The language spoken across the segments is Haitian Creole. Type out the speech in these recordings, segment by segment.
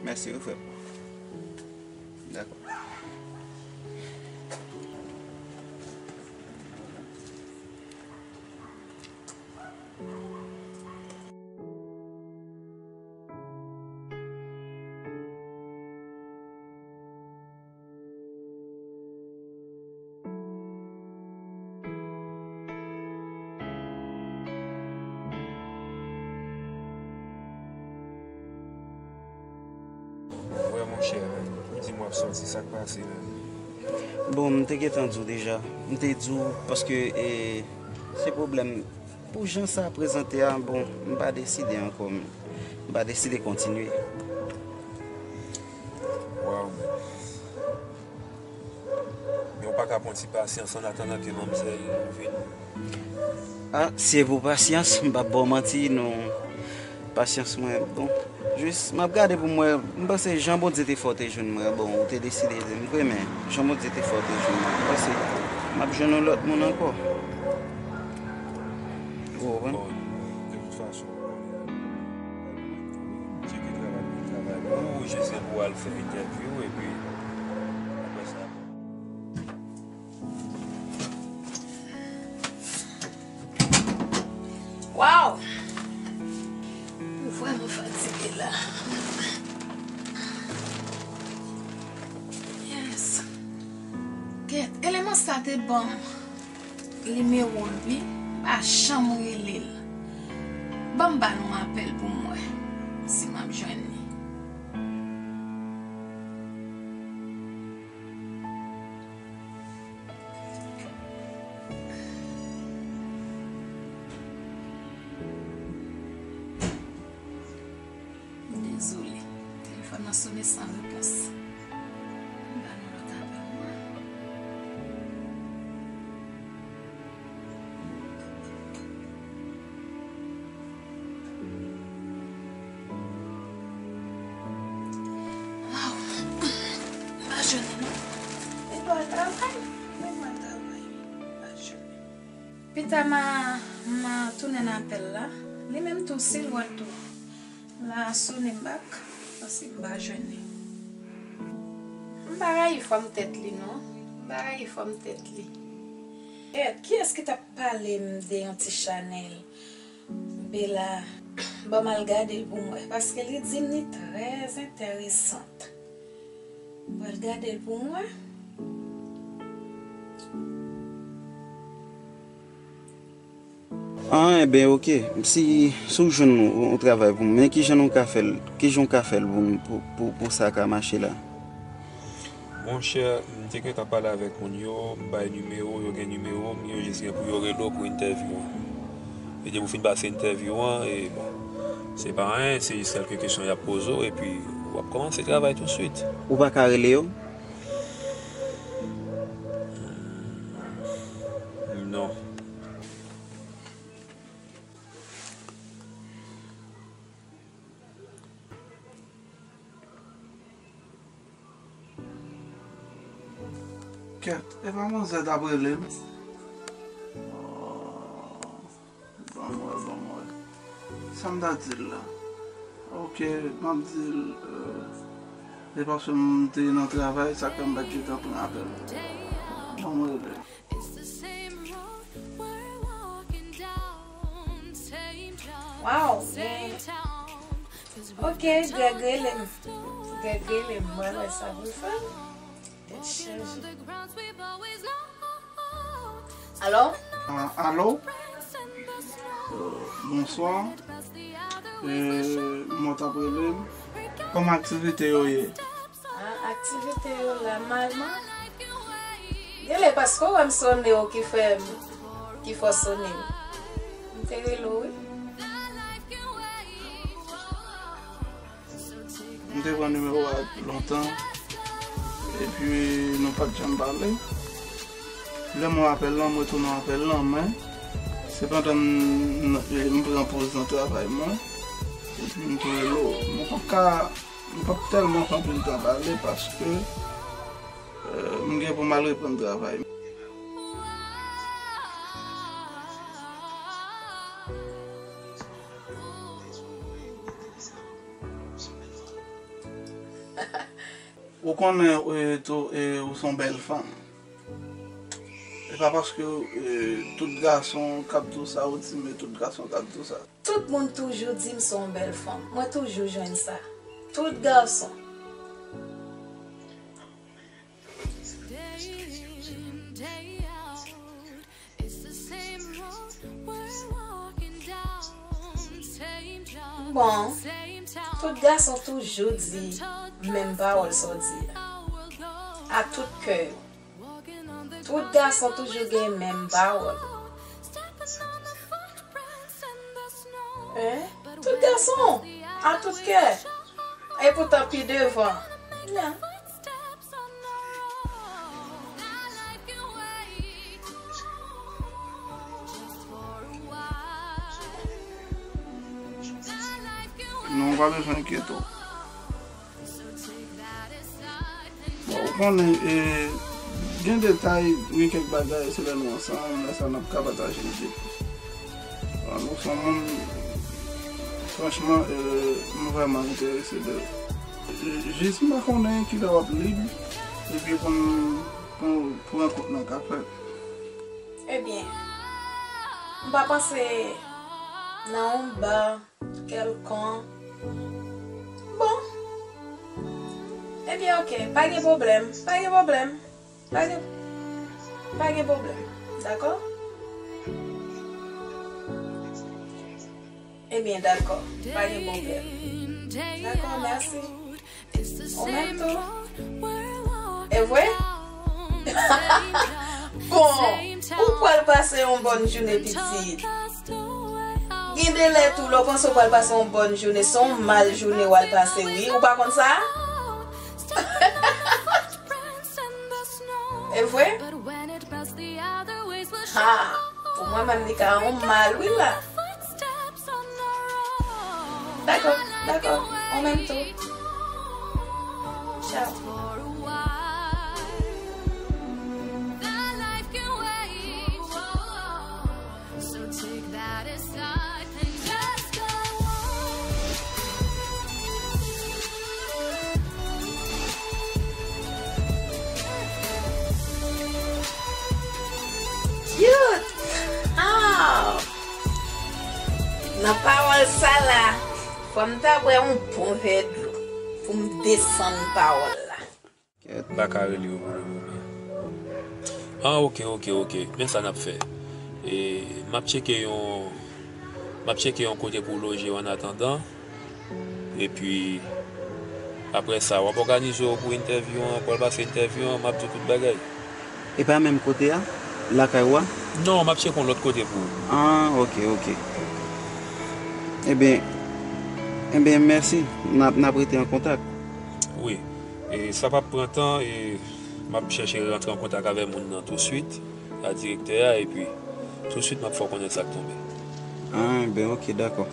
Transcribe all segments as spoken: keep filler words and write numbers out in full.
Mèsi wi, frè m. Dakò. Wè, monchè, di m w ap sòti, sa k pase menm? Bon, m te gentan di w deja. M te di w paske, e, se pwoblèm. Pou jan sa prezante a, bon, m pa deside ankò, m, m pa deside kontinye. Waw. Men w pa ka pran ti pasyans an atandan ke manmzèl vini? A, si e pou pasyans, m p ap ba w manti, non. Pasyans mwen, bon, jis, m ap gade pou m wè, m panse jan Bondye te fè w te jwenn mwen, bon, ou te deside di m vre, men jan Bondye te fè w te jwenn mwen, m panse m ap jwenn yon lòt moun ankò. Ou konprann? Bon, de tout fason, ou konnen, m tcheke travay pou travay pou ou, jis pou al fè entèvyou, epi apre sa. Waw! M vrèman fatige la. Yes. Kèt, eleman sa te ban m nimewo l, wi. M pa janm rele l. Ban m ba l yon apèl pou m wè si m ap jwenn li. Dezole, telefòn nan sone san repons. M ba nou lòt apèl mwen. Waw. M pa jwenn li non. Li pa al travay. Men m al travay. M pa jwenn li. Pita m a, m a tounen apèl la. Li menm tou, si l wè l tou. La sone m bak, paske m pa jwenn li. M pa rayi fòm tèt li non. M pa rayi fòm tèt li. Kiyès ki t ap pale m de yon ti chanèl? Bela, ban m al gade l pou m wè, paske li di m li trè enteresan. M pral gade l pou m wè. An, enben, oke. Si, si w jwenn yon, yon travay pou m, men kijan nou ka fè l, kijan w ka fè l pou m, pou, pou, pou sa ka mache la? Monchè, m te gentan pale avèk moun yo, m bay nimewo, yo gen nimewo m, yo jis gen pou yo rele w pou entèvyou an. E depi w fin pase entèvyou an, e bon, se pa anyen, se jis kèlke kesyon y ap poze w, epi w ap kòmanse travay tousuit. Ou pa ka rele yo? Non. Kèt, e pa manzè t ap rele m? Oh, ban m wè, ban m wè. Sa m ta di l la? Oke, m ap di l, euh, e paske m te nan travay, sa k fè m pa t gentan pran apèl. Ban m rele. Waw, men. Oke, Greg rele m. Greg rele m, mwen wè sa pou l fè. Tèt chaje. Alo? Ah, alo? Euh, bonswa. Euh, mwen t ap rele m. Kòman aktivite yo ye? Ah, aktivite yo la malman. Genlè paske w wè m sone w ki fè m, ki fè w sone m. M te rele w, wi. M te pran nimewo a lontan, epi nou pa t janm pale. Lè m wè apèl lan, m retounen apèl lan, men se pandan m, m, m pran poz nan travay mwen, epi m te rele w. Mwen p ap ka, mwen p ap tèlman fè anpil tan pale paske, euh, m gen pou m al reprann travay. Ou konnen, e, tou, e, ou se yon bèl fanm. E pa paske, e, tout gason k ap di w sa, ou di, men tout gason k ap di w sa. Tout moun toujou di m se yon bèl fanm. Mwen toujou jwenn sa. Tout gason. Bon, tout gason toujou di menm pawòl sa w di a. A tout kè yo. Tout gason toujou gen menm pawòl. Hein? Tout gason, a tout kè. Epoutan pi devan. Non. Non, ou pa bezwen enkyete w. Bon, ou konnen, e, gen detay, gen kèk bagay, se lè nou ansanm, lè sa n ap ka pataje ide plis. Bon, nou se yon moun, franchman, e, m vrèman enterese de, e, jis m pa konnen kilè w ap lib, epi pou n, pou, pou rankont nan ka fèt. Ebyen, m pa panse nan yon ba kèlkonk. Bon. Ebyen, oke. Pa gen pwoblèm. Pa gen pwoblèm. Pa gen, pa gen pwoblèm. Dakò? Ebyen, dakò. Pa gen pwoblèm. Dakò, mèsi. Ou menm tou. E vre? Bon, ou pral pase yon bòn jounen, pitit. Gen de lè tou, lè w panse w pral pase yon bòn jounen, se yon mal jounen w al pase, wi. Ou pa konn sa? E vre? Ha, pou mwen menm, li ka yon mal, wi, la. Dakò, dakò. Ou menm tou. Tchaw. Cute! Ah! Nan pawòl sa la, fò m ta bwè yon bon vè dlo pou m desann pawòl la. Kèt. M pa ka rele yo pou le moman. Ah, oke, oke, oke. Men sa n ap fè. E, m ap tcheke yon, m ap tcheke yon kote pou loje w annatandan. Epi, apre sa, w ap òganize w pou entèvyou an, pou w al pase entèvyou an, m ap di w tout bagay. E pa menm kote a? Lakay ou a? Non, m ap tcheke yon lòt kote pou ou. Ah, oke, oke. Ebyen, ebyen, mèsi. N ap, n ap rete an kontak. Wi. E sa p ap pran tan, e m ap chèche rantre an kontak avè moun nan tousuit, a direktè a, epi tousuit m ap fè w konnen sa k tonbe. Ah, ben, oke, dakò.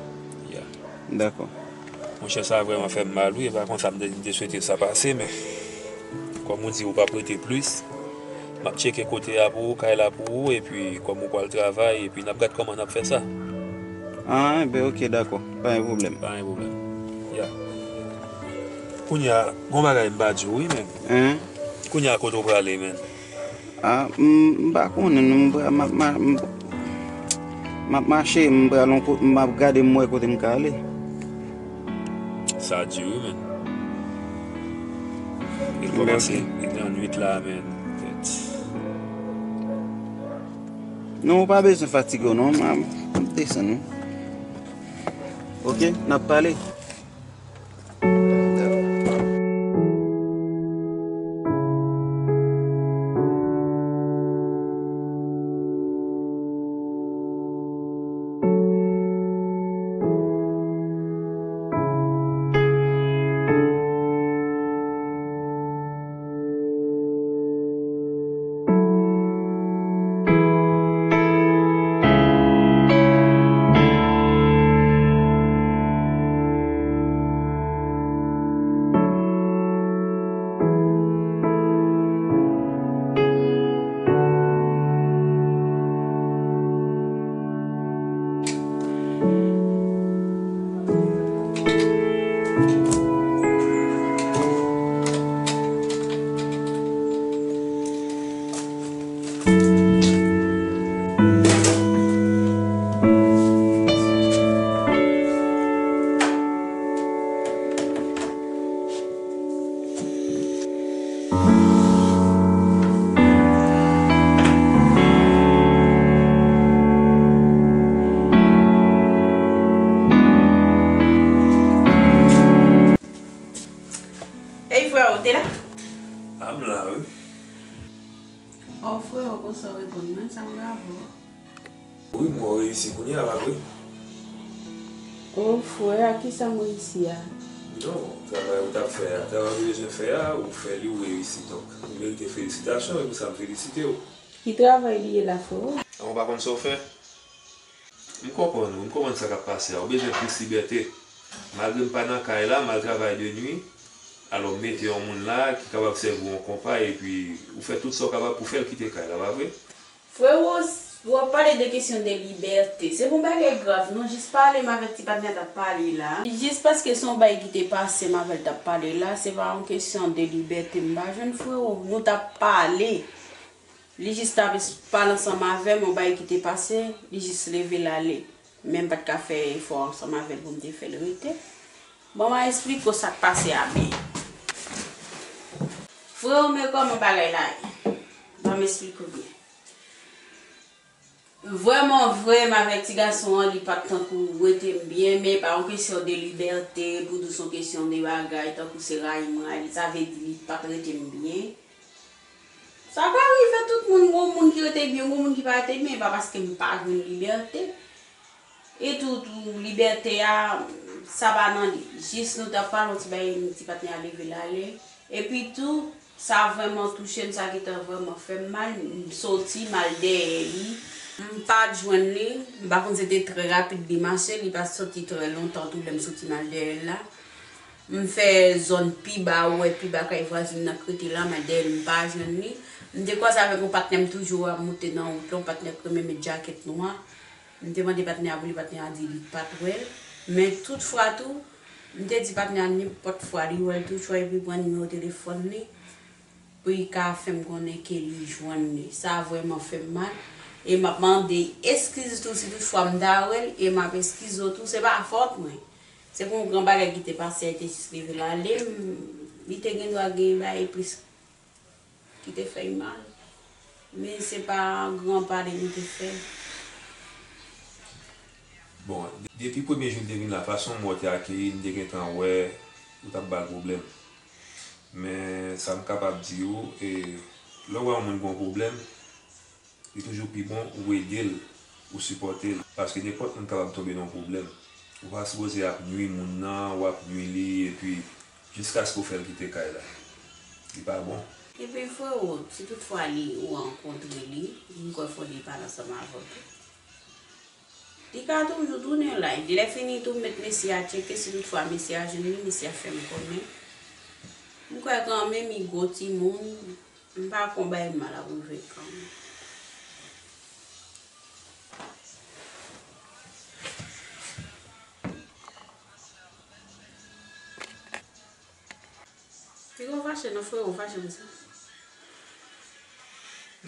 Ya. Dakò. Monchè, sa vrèman fè m mal, wi. E pa konsa m te, m te swete sa pase, men kòm ou di, ou p ap rete plis. M ap tcheke kote a pou ou, kay la pou ou, epi kòm ou pral travay, epi n ap gad kòman n ap fè sa. Ah, enben, oke, dakò. Pa gen pwoblèm. Pa gen pwoblèm. Ya. Kounye a, gon bagay m pa di w, wi, men. Hein? Kounye a, kote w prale, men? Ah, m, m pa konnen, non, m pra-, m ap ma-, m, m ap mache, m pral yon ko-, m ap gade, m wè kote m ka ale. Sa di wi, men. E kòmanse, e nan nwit la, men. Tèt. Non, ou pa bezwen fatige w, non, m, m desann, wi. Oke, n ap pale. Frè, ou te la? A, m la, wi. O, frè, ou konsa w reponn mwen, sa m bravo. Wi, mwen reyisi kounye a, pa vre? O, frè, a kisa m reyisi a? Non, travay ou t ap fè a, travay ou te bezwen fè a, ou fè li, ou reyisi. Donk, ou merite felisitasyon, e pou sa m felisite w. Ki travay li ye la, frè? An, ou pa konn sa w fè? M konprann ou, m konprann sa k ap pase a. Ou bezwen plis libète. Malgre m pa nan kay la, m al travay de nwi. Alò, m mete yon moun la ki kapab sèvi w yon konpa, epi ou fè tout sa w kapab pou fè l kite kay la, pa vre? Frewo, w ap pale de kesyon de libète. Se pa yon bagay grav, non. Jis pale m avèk ti patnè a t ap pale la. Jis paske se yon bagay ki te pase m avè l t ap pale la, se pa yon kesyon de libète m pa jwenn, frewo. Nou t ap pale. Li jis t ap es-, pale ansanm avè m, yon bagay ki te pase, li jis leve l ale. Men m pa t ka fè efò ansanm avè l pou m te fè l rete. Ban m esplike w sa k pase a byen. Frewo, men kòman bagay la ye? Ban m esplike w byen. Vrèman vre, m avèk ti gason an, li pa t tankou rete m byen, men pa yon kesyon de libète, pou di w se yon kesyon de bagay, tankou se rayi m rayi l, sa vle di li pa t rete m byen. Sa ka rive tout moun, gon moun ki rete byen, gon moun ki pa rete byen, e pa paske m pa jwenn libète. E tou, tou, libète a, sa pa nan li. Jis nou t ap pale yon ti bagay, ti patnè a leve l ale. Epi tou, sa vrèman touche m, sa gentan vrèman fè m mal. M soti, m al dèyè li. M pa t jwenn li. M pa konn si se te trè rapid li mache, li pa t soti trè lontan tou lè m soti m al dèyè l la. M fè zòn pi ba, ou wè pi ba kay vwazin nan k rete la, m al dèyè l, m pa jwenn li. M te kwaze avèk yon patnè m toujou ap moute nan wout la, yon patnè k renmen met djakèt nwa. M te mande patnè a pou li, patnè a di li pa t wè l. Men tout fwa tou, m te di patnè a nenpòt fwa li wè l tou, chwa epi pran nimewo telefòn li pou li ka fè m konnen ke li jwenn li. Sa vrèman fè m mal. E m ap mande eskiz tou si tout fwa m ta wè l, e m ap eskize w tou, se pa fòt mwen. Se pou yon gran bagay ki te pase a, li te jis leve l ale, m, li te gen dwa gen bagay plis ki te fè l mal. Men se pa gran pale li te fè. Bon, de-, depi premye jou l te vin la, fason m wè w te akeyi l, m te gentan wè ou t ap ba l pwoblèm. Men sa m kapab di w, e, lè w wè yon moun gen yon pwoblèm, li toujou pi bon ou ede l, ou sipòte l. Paske nenpòt moun kapab tonbe nan yon pwoblèm. Ou pa sipoze ap nwi moun nan, w ap nwi li, epi jiskaske w fè l kite kay la. Li pa bon. Epi frewo, si tout fwa li, ou rankontre li, m kwè fò li pale ansanm avè w tou. Li ka toujou tounen la. Lè fini tou, m met mesye a tcheke, si tout fwa mesye a jwenn li, mesye a fè m konnen. M kwè kanmenm li gwo timoun, m pa kwè yon bagay mal ap rive kanmenm. Piga w fache non, frewo, fache konsa.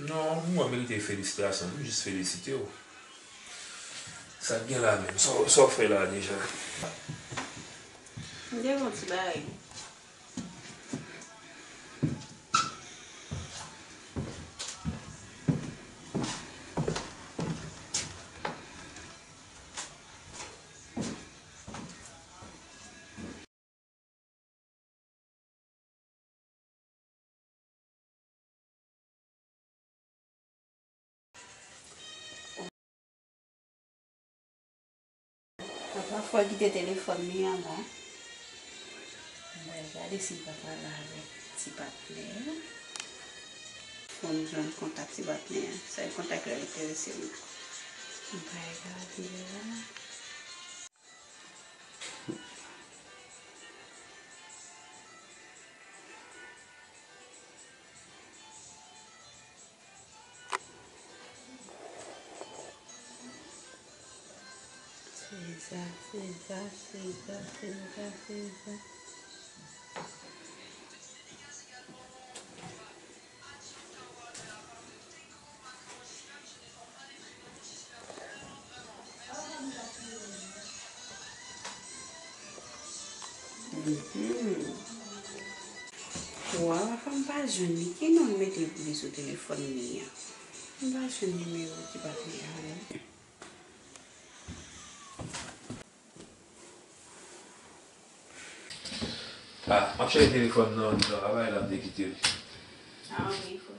Non, m wè merite felisitasyon, m jis felisite w. Sa k gen la menm? Sa w, sa w fè la deja? M te fè yon ti bagay. Papa fò kite telefòn li an la. Mwen gade si l pa pale avèk ti patnè a. Fò m jwenn kontak ti patnè a. Sèl kontak la enterese m. Mwen gade la. Seza, seza, seza, seza, seza. Mhm. Waw, apa m pa jwenn li. Ki non l mete pou li sou telefòn li an? M pa jwenn nimewo ti patnè a non. Ah, m ap chèche telefòn nan, nan travay la, m te kite l. Ah, wi, fò.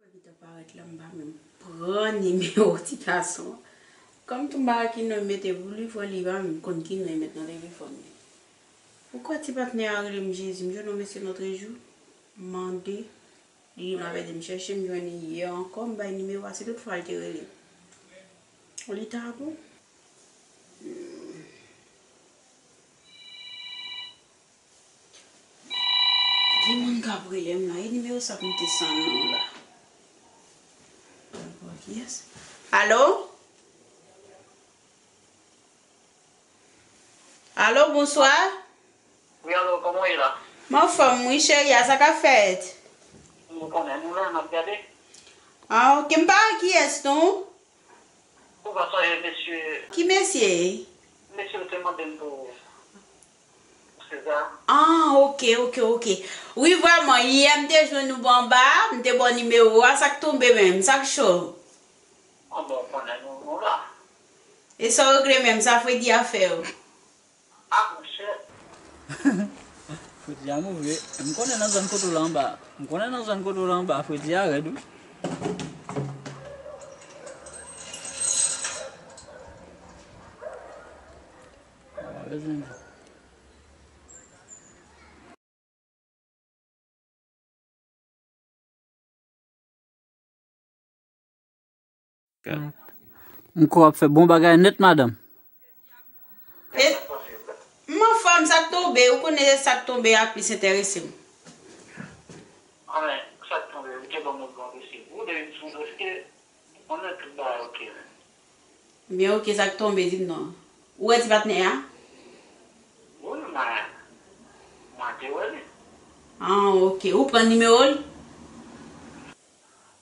Mwen gentan parèt la, m pa menm pran nimewo ti gason an. Kòm tou m pa wè ki non m mete pou li, fò li pa menm konn ki non l met nan telefòn li. Ou kwè ti patnè a rele m Jezi, m jwenn yon mesye lòtrejou, m mande, li di m l ap ede m chèche, m jwenn li yè ankò, m bay nimewo a, se tout fwa l te rele m. Li ta bon. Hmm. Gen moun k ap rele m la, e nimewo sa pou m te san non la. Yes. Alo? Alo, bonswa. Wi, alo, kòman w ye la? M anfòm, wi, cheri, a sa k ap fèt? M konnen nou la, n ap gade. Ah, ok, m pa wè kiyès non. Ou pa sonje mesye. Ki mesye? Mesye ou te mande m pou, pou Seza. Ah, ok, ok, ok. Wi, vrèman, yè m te jwenn ou anba, m te ba w nimewo a, sa k tonbe menm, sa k cho? Anba, ou konnen nou, nou la. E sa w regle menm, sa Fredi a fè w? Ah, monchè. Fredi a move. M konnen nan zòn kote w la anba. M konnen nan zòn kote w la anba, Fredi a rèd, wi. M kwè w ap fè bon bagay nèt, madanm. E, m anfòm, sa k tonbe, ou konnen se sa k tonbe a k plis enterese m. Anben, sa k tonbe, ou te ban m yon bon dosye. Ou depi m sou dosye, ou konnen tout bagay oke menm. Byen oke, sa k tonbe, di m non. Ou wè ti patnè a? Wi, m a, m a te wè li. Ah, oke. Ou pran nimewo l?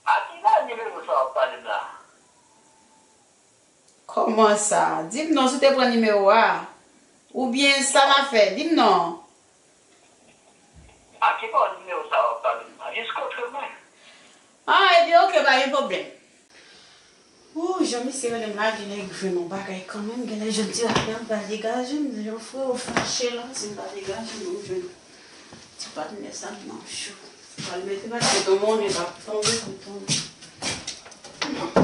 A ki nimewo sa w ap pale m la? Kòman sa? Di m non si w te pran nimewo a. Oubyen sa m ap fè? Di m non. A ki bò nimewo sa w ap pale m la? Jis kontre mwen. Ah, ebyen, oke, pa gen pwoblèm. Ooh, jan misye rele m la, genlè jwenn yon bagay kanmenm, genlè jwenn ti lapè m pa degaje m, jan frè ou fache la, si m pa degaje m, ou jwenn ti patnè sa m nan cho. Pral mete patnè tonbe, w ap tonbe, pou tonbe.